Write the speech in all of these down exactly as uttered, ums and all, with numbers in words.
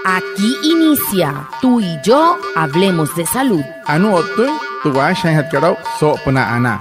Aquí inicia Tú y yo hablemos de salud. Anuu o'ttüin tü waashajaainjatkat aa'u soo'opünaa anaa.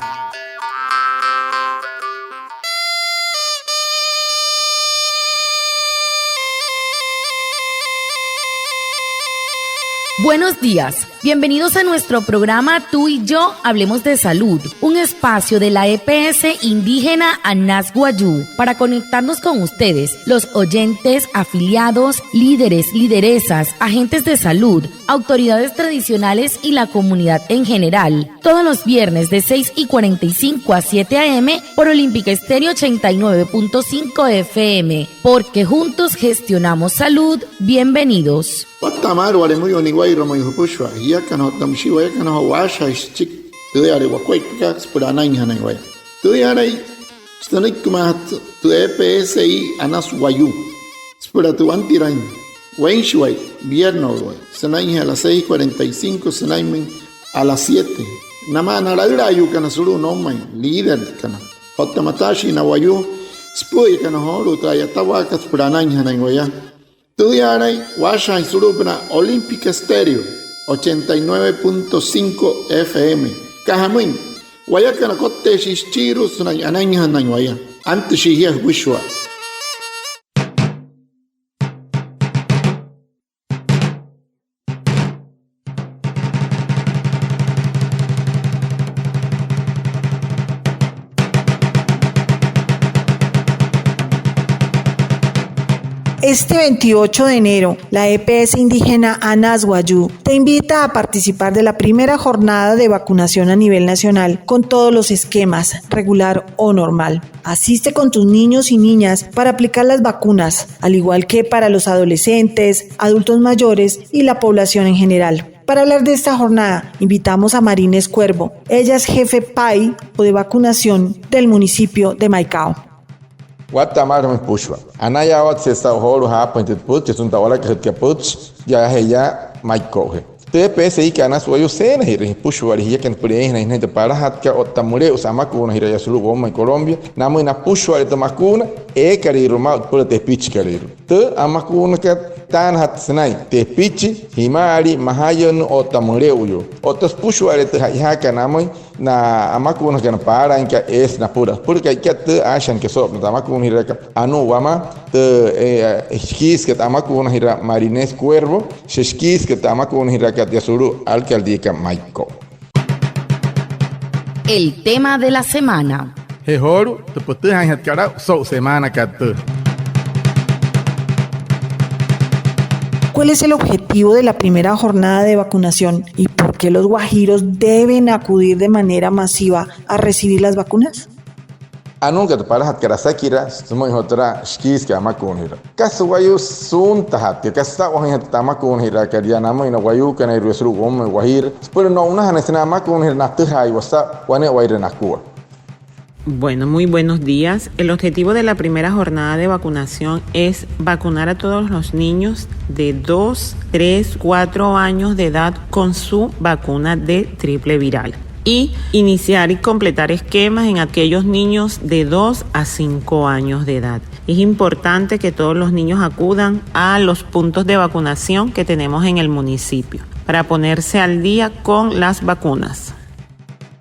Buenos días. Bienvenidos a nuestro programa Tú y yo hablemos de salud, un espacio de la E P S indígena Anas Wayuu para conectarnos con ustedes, los oyentes, afiliados, líderes, lideresas, agentes de salud, autoridades tradicionales y la comunidad en general. Todos los viernes de seis y cuarenta y cinco a siete a m por Olímpica Estéreo ochenta y nueve punto cinco F M, porque juntos gestionamos salud. Bienvenidos. Watta'a maalü wale müyuu niwa'irua mayuu jüpüshua jiakana otta müshii wayakana joo waashajaain süchiki tüüyale wakuaippakat süpüla anainjanain waya. Tüüyalai sünüikimaajatü tü E P S I Anas Wayuu süpüla tü wantiraain weinshiwai, vierno'uluwai, sünainjee a las seis cuarenta y cinco sünainmüin a las siete. Namaa na laülaayuukana sulu'u noumain, líderkana otta mataashii na wayuu süpü'üyakana joolu'u tü a'yatawaakat süpüla anainjanain waya. Tüüyaalain waashajaain sulu'upünaa Olímpica Estéreo ochenta y nueve punto cinco F M. Süka jamüin, wayakana kotteeshii süchiirua sünain anainjanain waya. Antüshii jia jüpüshua. Este veintiocho de enero, la E P S indígena Anas Wayuu te invita a participar de la primera jornada de vacunación a nivel nacional con todos los esquemas, regular o normal. Asiste con tus niños y niñas para aplicar las vacunas, al igual que para los adolescentes, adultos mayores y la población en general. Para hablar de esta jornada, invitamos a Marines Cuervo. Ella es jefe PAI o de vacunación del municipio de Maicao. Watta'a maalü jümüin jüpüshua. Anayaawatse saa'u joolu'u jaapüin tü pütchi sünain tü a'walakajütkat pütchi yaajee yaa Maiko'ujee. Tü E P S I kat Anas Wayuu seenajirüin jüpüshua'ale jiakana süpüla eeinjanain sünain tü palajatkat otta müle'usü amakuunajiraa yaa sulu'u woumain Colombia namüin na jüpüshua'ale tü makuuna eekalüirua maa'u tü süpüla tepichikalüirua. Tü amakuunakat taanajatü sünain tepichi, jima'alii, majayünnüü otta müle'uyuu. Otta süpüshua'ale tü ja'ijaakat namüin na amakuunajakana paalainkat, eesü napüla. Süpüla ka'ikat tüü, aashajaain aka soo'opünaa tü amakuunajiraakat. Anuu wamaa tü, eh, shikiisükat amakuunajiraa Marines Cuervo, shia shikiisükat tü amakuunajiraakat yaa sulu'u alcaldiakat Maiko. El tema de la semana. Je joolu'u tü pütüjaainjatkat aa'u so'u semaanakat tüü. ¿Cuál es el objetivo de la primera jornada de vacunación y por qué los guajiros deben acudir de manera masiva a recibir las vacunas? Anuuka tü palajatkat asakiraa sümüin joo türa shikiisükat amakuunajiraa. Kasa wayuu suuntajatkat, kasa sa'wajüinjatkat tü amakuunajiraakat yaa namüin na wayuukanairua sulu'u woumain Wajiira süpüla no'unajanain sünain amakuunajiraa natüjaaiwa saa'u wane'ewaire nakua. Bueno, muy buenos días. El objetivo de la primera jornada de vacunación es vacunar a todos los niños de dos, tres, cuatro años de edad con su vacuna de triple viral y iniciar y completar esquemas en aquellos niños de dos a cinco años de edad. Es importante que todos los niños acudan a los puntos de vacunación que tenemos en el municipio para ponerse al día con las vacunas.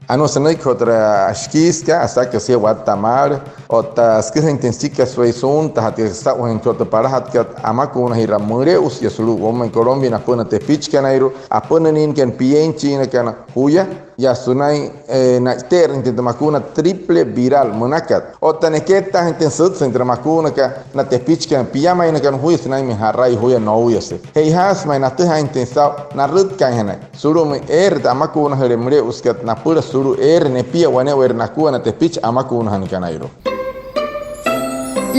Anuu sünüiki joo türa shikiisükat, asaküsü jia watta'a maalü otta süküjüinjatüin süchiki kasa wayuu suuntajatkat, sa'wajüinjatkat joo tü palajatkat amakuunajiraa müle'usü yaa sulu'u woumain Colombia napüna tepichikanairua, apünüinjatüin pienchiinakana juya yaa sünain, eh, na'ite'erüinjatüin tü makuuna triple viral münakat. Otta nekettaajüinjatüin sütsüin türa makuunakat na tepichikana piamainakana juya sünainmüin ja'rai juya nouyase. Che'ojaasü ma'i natüjaainjatüin saa'u narütkaainjanain sulu'umüin eere tü amakuunajüle müle'usükat napüla sulu'u eere nepia wane'ewaire nakua na tepichi amakuunajanakanairua.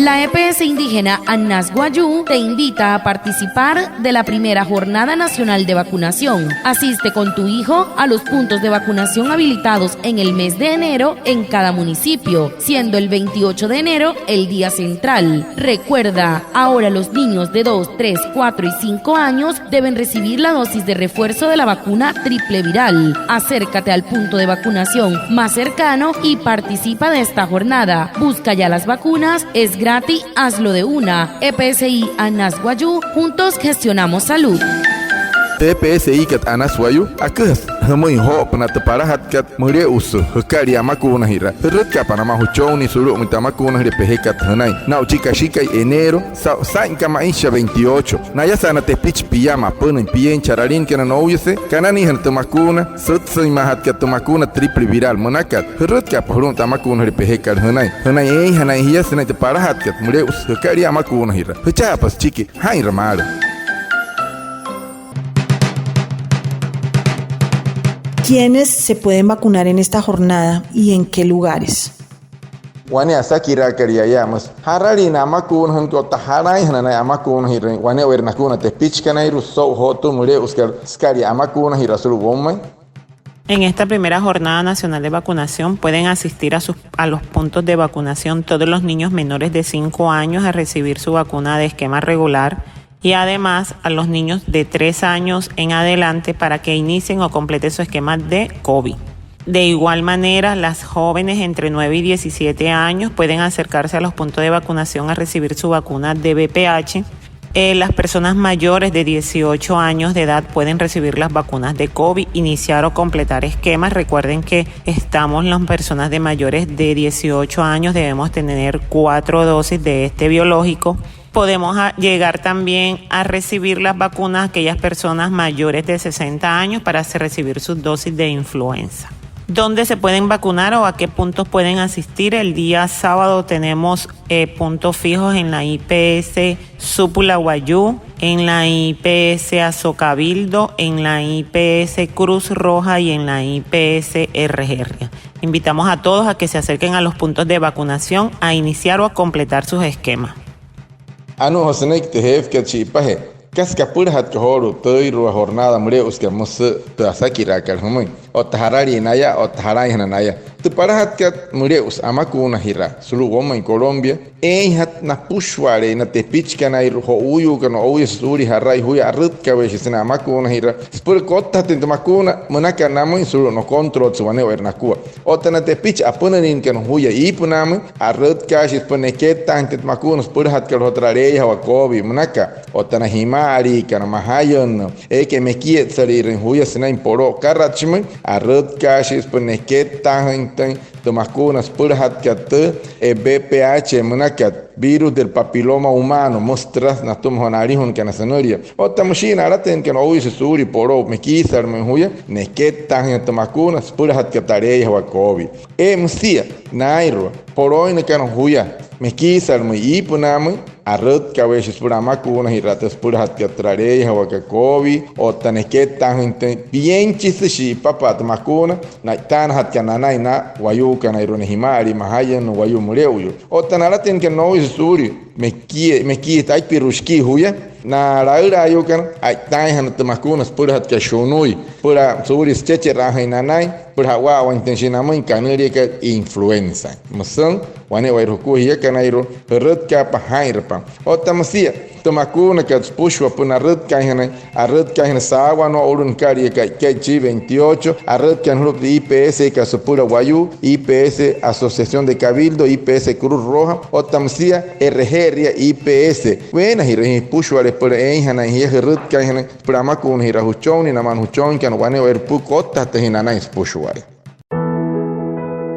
La E P S indígena Anas Wayuu te invita a participar de la primera Jornada Nacional de Vacunación. Asiste con tu hijo a los puntos de vacunación habilitados en el mes de enero en cada municipio, siendo el veintiocho de enero el día central. Recuerda, ahora los niños de dos, tres, cuatro y cinco años deben recibir la dosis de refuerzo de la vacuna triple viral. Acércate al punto de vacunación más cercano y participa de esta jornada. Busca ya las vacunas, es Tati, hazlo de una. E P S I Anas Wayuu, juntos gestionamos salud. Tü E P S I kat Anas Wayuu aküjasü jümüin joo'opünaa tü palajatkat müle'usü jükalia amakuunajiraa. Jürütkaapa namaa jüchonnii sulu'umüin tü amakuunajüle pejekat jünain. Naa'u chi kashikai enero, sa-, saa'inka ma'i shia veintiocho. Nayasa'a na tepichi piama apünüin, pienchi, charalinakana nouyase kananiijana tü makuuna sütsüinmajatkat, tü makuuna triple viral münakat. Jürütkaapa julu'umüin tü amakuunajüle pejekat jünain. Jünain eeinjanain jia sünain tü palajatkat müle'usü jükalia amakuunajiraa. Jüchajaapa süchiki jaa'inra maalü. ¿Quiénes se pueden vacunar en esta jornada y en qué lugares? Wane asakiraakat yaa, yaa müsü jaralii na amakuunajünakana otta jalainjana naya amakuunajirüin wane'ewai nakua na tepichikanairu'u so'u joo tü müle'usükat sükalia amakuunajiraa sulu'u woumain. En esta primera jornada nacional de vacunación pueden asistir a sus, a los puntos de vacunación todos los niños menores de cinco años a recibir su vacuna de esquema regular y además a los niños de tres años en adelante para que inicien o completen su esquema de COVID. De igual manera, las jóvenes entre nueve y diecisiete años pueden acercarse a los puntos de vacunación a recibir su vacuna de V P H. Eh, las personas mayores de dieciocho años de edad pueden recibir las vacunas de COVID, iniciar o completar esquemas. Recuerden que estamos, las personas de mayores de dieciocho años, debemos tener cuatro dosis de este biológico. Podemos a-, llegar también a recibir las vacunas aquellas personas mayores de sesenta años para se-, recibir sus dosis de influenza. ¿Dónde se pueden vacunar o a qué puntos pueden asistir? El día sábado tenemos, eh, puntos fijos en la I P S Supula Wayuu, en la I P S Asocabildo, en la I P S Cruz Roja y en la I P S R G R. Invitamos a todos a que se acerquen a los puntos de vacunación a iniciar o a completar sus esquemas. Anuu joo sünüiki tü jeefekat shi'ipajee, kasa kapülajatkat joolu'u tüüirua jornada müle'usükat müsü tü asakiraakat jümüin, otta jaralii naya otta jalainjana naya. Tü palajatkat müle'usü amakuunajiraa sulu'u woumain Colombia, eeinjatü napüshua'ale'eya na tepichikanairua, jo'uuyuukana, o'uyase suulia ja'rai juya, arütkaweeshii sünain amakuunajiraa süpüla kottajatüin tü makuuna münakat namüin sulu'u nokontrolsü wane'ewai nakua. Otta na tepichi apünülinkana juya iipünaamüin, arütkaashii süpüla nekettaajüinjatüin tü makuuna süpülajatkat joo türa aleeyajawaa COVID münaka. Otta na jima'aliikana, majayünnüü, eekai mekietsalüirüin juya sünain poloo akaratshimüin, arütkaashii süpüla nekettaajüinjatüin tü makuuna süpülajatkat tü, eh, V P H münakat, virus del papiloma humano, müsü türa natüma joo na alijunakana sünülia. Otta müshii na alatüinkana o'uyase suulia poloo mekiisalümüin juya, nekettaajüinjatü tü makuuna süpülajatkat tü aleeyajawaa COVID. Ee müsia naa'inrua polooinnakana juya mekiisalümüin iipünaamüin, arütkaweeshii süpüla amakuunajiraa tü süpülajatkat türa aleeyajawaakat COVID otta nekettaajüinjatüin, pienchisü shi'ipapa'a tü makuuna na'itaanajatkat nanain na wayuukanairua, na jima'alii majayünnüü, wayuu müle'uyuu. Otta na alatüinkana nouyase suulia mekiisalümüin, mekiisalümüin, aipiru'u shikii juya, na laülaayuukana, a'itaainjana tü makuuna süpülajatkat shunui süpüla suulia süchecheraajüin nanain süpüla ja'wawainjatüin shia namüin kanüliakat influenza. Müsü wane'ewai jukua jiakanairua jürütkaapa jaa'inrapa. Otta müsia tü makuunakat süpüshua süpüla arütkaainjanain, arütkaainjana saawa no'ulu'u nükalia ka'ikat chi veintiocho, arütkaainjana sulu'u tü I P S kat Supula Wayuu, I P S Asociación de Cabildo, I P S Cruz Roja, otta müsia e'reje'eria I P S. Weenajirüin jia süpüshua'ale süpüla eeinjanain jia, jürütkaainjanain süpüla amakuunajiraa jüchonnii namaa na jüchonniikana wane'ewai pütchi kottajatüin jia nanain süpüshua'ale.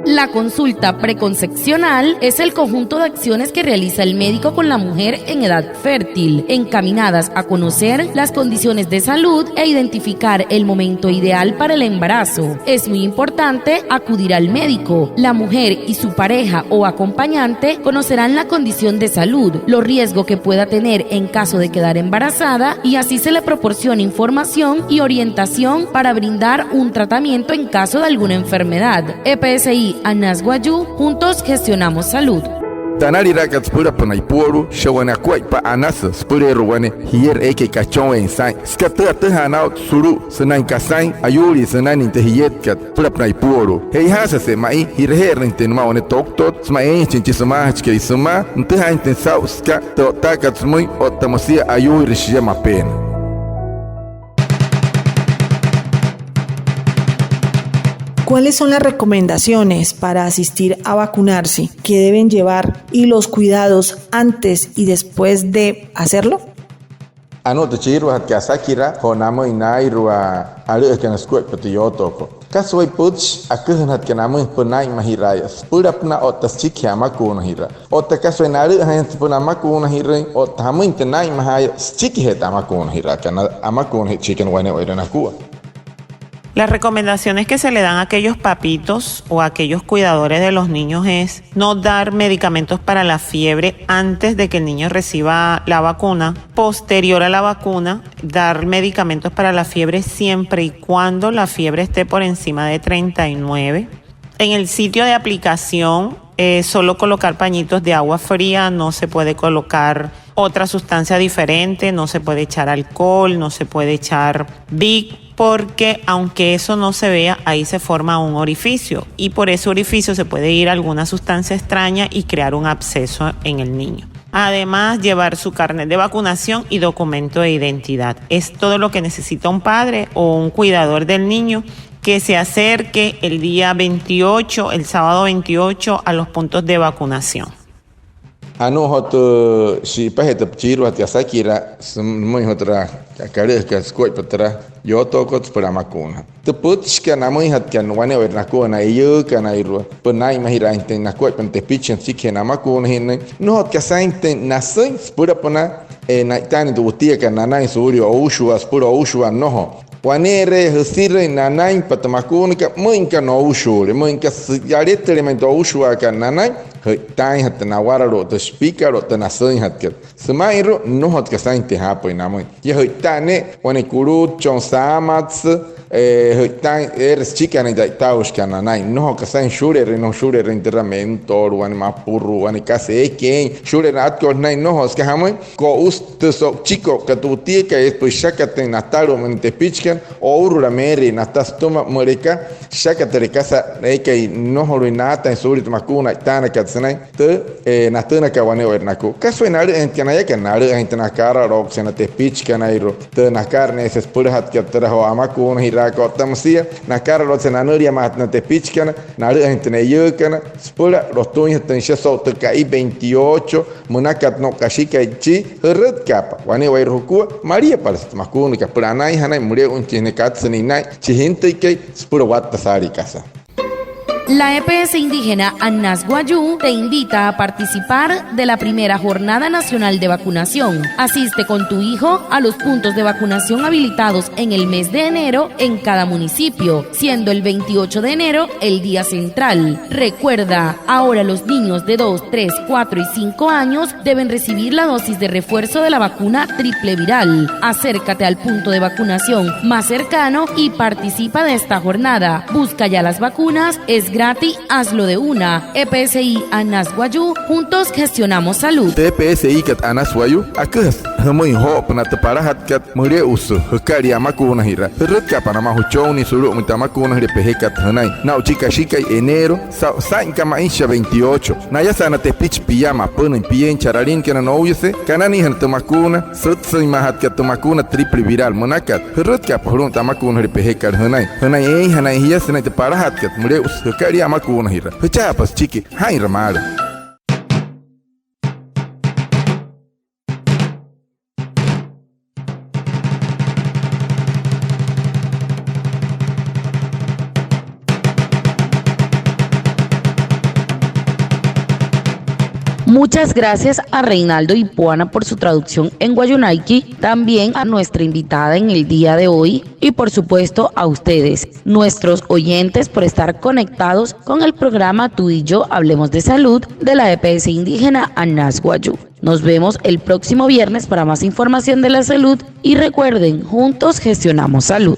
La consulta preconcepcional es el conjunto de acciones que realiza el médico con la mujer en edad fértil, encaminadas a conocer las condiciones de salud e identificar el momento ideal para el embarazo. Es muy importante acudir al médico. La mujer y su pareja o acompañante conocerán la condición de salud, los riesgos que pueda tener en caso de quedar embarazada, y así se le proporciona información y orientación para brindar un tratamiento en caso de alguna enfermedad. E P S I Anas Wayuu, juntos gestionamos salud. Tü analiraakat süpülapünaa ipuolu'u, shia wane akuaippa anasü süpüleerua wane jierü eekai kachonweein saa'in. Süka tü atüjaa naa'u sulu'u sünain kasain ayuulii sünainüin tü jietkat süpülapünaa ipuolu'u. Che'ojaasüje ma'i, ji'raje'erüinjatüin nümaa wane toktotü sümaa eeinjachin chi sümaajachikai sümaa, nütüjaainjatüin saa'u süka tü o'ttaakat sümüin otta müsia ayuuire shia mapeena. ¿Cuáles son las recomendaciones para asistir a vacunarse que deben llevar y los cuidados antes y después de hacerlo? Anuu tü chiiruajatkat asakiraa joo namüin nairua alü'üjakana sukuaippa tü yootookot. Kasa wayuu pütchi aküjünajatkat namüin süpüla naa'inmajira'aya süpülapünaa otta süchikijee amakuunajiraa. Otta kasa wayuu nalü'üjainjatü süpüla amakuunajirüin otta jamüin tü naa'inmaja'aya süchikijee tü amakuunajiraa, aka na amakuunaje'echiikana wane'ewai nakua. Las recomendaciones que se le dan a aquellos papitos o a aquellos cuidadores de los niños es no dar medicamentos para la fiebre antes de que el niño reciba la vacuna, posterior a la vacuna, dar medicamentos para la fiebre siempre y cuando la fiebre esté por encima de treinta y nueve. En el sitio de aplicación, eh, solo colocar pañitos de agua fría, no se puede colocar otra sustancia diferente, no se puede echar alcohol, no se puede echar Vic, porque aunque eso no se vea, ahí se forma un orificio y por ese orificio se puede ir alguna sustancia extraña y crear un absceso en el niño. Además, llevar su carnet de vacunación y documento de identidad. Es todo lo que necesita un padre o un cuidador del niño que se acerque el día veintiocho, el sábado veintiocho, a los puntos de vacunación. Anuu joo tü shi'ipajee tü chiiruajatkat asakiraa sümüin joo türa, aka alü'üjakat sukuaippa türa yootookot süpüla amakuuna. Tü pütchikat namüinjatkat wane'ewai nakua na eiyuukanairua süpüla naa'inmajiraainjatüin nakuaippa na tepichikana süchikijee namakuunajinnüin, nnojotsü kasainjatüin nasüin süpülapünaa, eh, na'itaanüin tü wutiakat nanain suulia oushuwaa süpüla oushuwaa, nnojo. Wane'ere'eya jüsirüin nanainpa tü makuunakat, müin aka noushuule, müin aka süyaletüle ma'i tü oushuwaakat nanain, jü'itaainjatü nawaralu'u tü shipikat otta tü nasüinjatkat. Süma'inru'u, nnojotsü kasainjatüin jaapüin namüin. Yaa jü'itaain ne'e wane kulutchon saamatsü, eh, jü'itaain eere süchikanüin tü a'itaaushikat nanain. Nnojo kasain shule'erüin, nnojo shule'erüin türa mentoolu, wane mapuru, wane kasa eekai eein shule'erüin atkoola sünain, nnojo, süka jamüin ko'usü tü so'uchiko'ukat tü wutiakat, eesü püshakatüin natalu'umüin na tepichikana ourula meeria nata sütüma müleka süshakatüle kasa eekai nnojolüin naataain suulia tü makuuna a'itaanakat sünain. Tü, eh, natünakat wane'ewai nakua. Kasa wayuu nalü'üjainjatkat nayakana, nalü'üjainjatü nakaaraloukse na tepichikanairua, tü nakaaraloukse süpülajatkat türa joo amakuunajiraakat otta müsia nakaaraloukse nanüliamaajatü na tepichikana, nalü'üjainjatü na eiyuukana süpüla lotüinjatüin shia so'u tü ka'i veintiocho münakat no'u kashikai chi. Jürütkaapa wane'ewai jukua, maliapalasü tü makuunakat süpüla anainjanain, müle'uinjachin sünain katsüin naa'in chi jintüikai süpüla watta saalii kasa. La E P S indígena Anas Wayuu te invita a participar de la primera Jornada Nacional de Vacunación. Asiste con tu hijo a los puntos de vacunación habilitados en el mes de enero en cada municipio, siendo el veintiocho de enero el día central. Recuerda, ahora los niños de dos, tres, cuatro y cinco años deben recibir la dosis de refuerzo de la vacuna triple viral. Acércate al punto de vacunación más cercano y participa de esta jornada. Busca ya las vacunas, es gratis, hazlo de una. E P S I Anas Wayuu, juntos gestionamos salud. Tü E P S I kat Anas Wayuu aküjasü jümüin joo'opünaa tü palajatkat müle'usü jükalia amakuunajiraa. Jürütkaapa namaa jüchonnii sulu'umüin tü amakuunajüle pejekat jünain naa'u chi kashikai enero saa'u saa'inka ma'i shia veintiocho. Nayasa na tepichi piama apünüin, pieein, charaliinkana nouyase kananiijana tü makuuna sütsüinmaajatkat, tü makuuna triple viral münakat. Jürütkaapa julu'umüin tü amakuunajüle pejekat jünain, jünain eeinjanain jia sünain tü palajatkat müle'usü jükalia amakuunajiraa. Jüchajaapa süchiki jaa'inra maalü. Muchas gracias a Reinaldo Ipuana por su traducción en wayuunaiki, también a nuestra invitada en el día de hoy y, por supuesto, a ustedes, nuestros oyentes, por estar conectados con el programa Tú y Yo Hablemos de Salud de la E P S indígena Anas Wayuu. Nos vemos el próximo viernes para más información de la salud y recuerden, juntos gestionamos salud.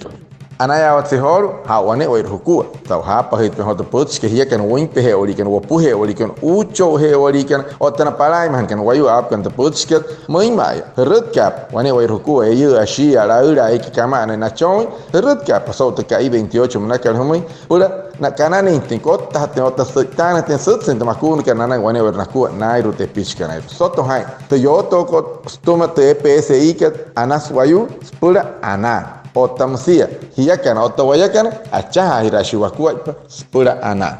Anayaawatse joolu'u, jaa'u wane'ewai jukua saa'u jaapajüitpain joo tü pütchikat jiakana wüinpeje'ewaliikana, wopuje'ewaliikana, uucho'uje'ewaliikana otta na palaa'imajanakana wayuu aapakana tü pütchikat. Müinma'a yaa, jürütkaapa wane'ewai jukua, eiyuu, ashii, alaüla, eekai kama'anain nachooin. Jürütkaapa so'u tü ka'i veintiocho münakat jümüin süpüla na kananiinjatüin, kottajatüin otta sü'itaanajatüin sütsüin tü makuunakat nanain wane'ewai nakua naa'irua tepichikanairua. Soto jaa'in tü yootookot sütüma tü E P S I kat Anas Wayuu süpüla anaa. Otta müsia jiakana otta wayakana, achajaajiraashii wakuaippa süpüla anaa.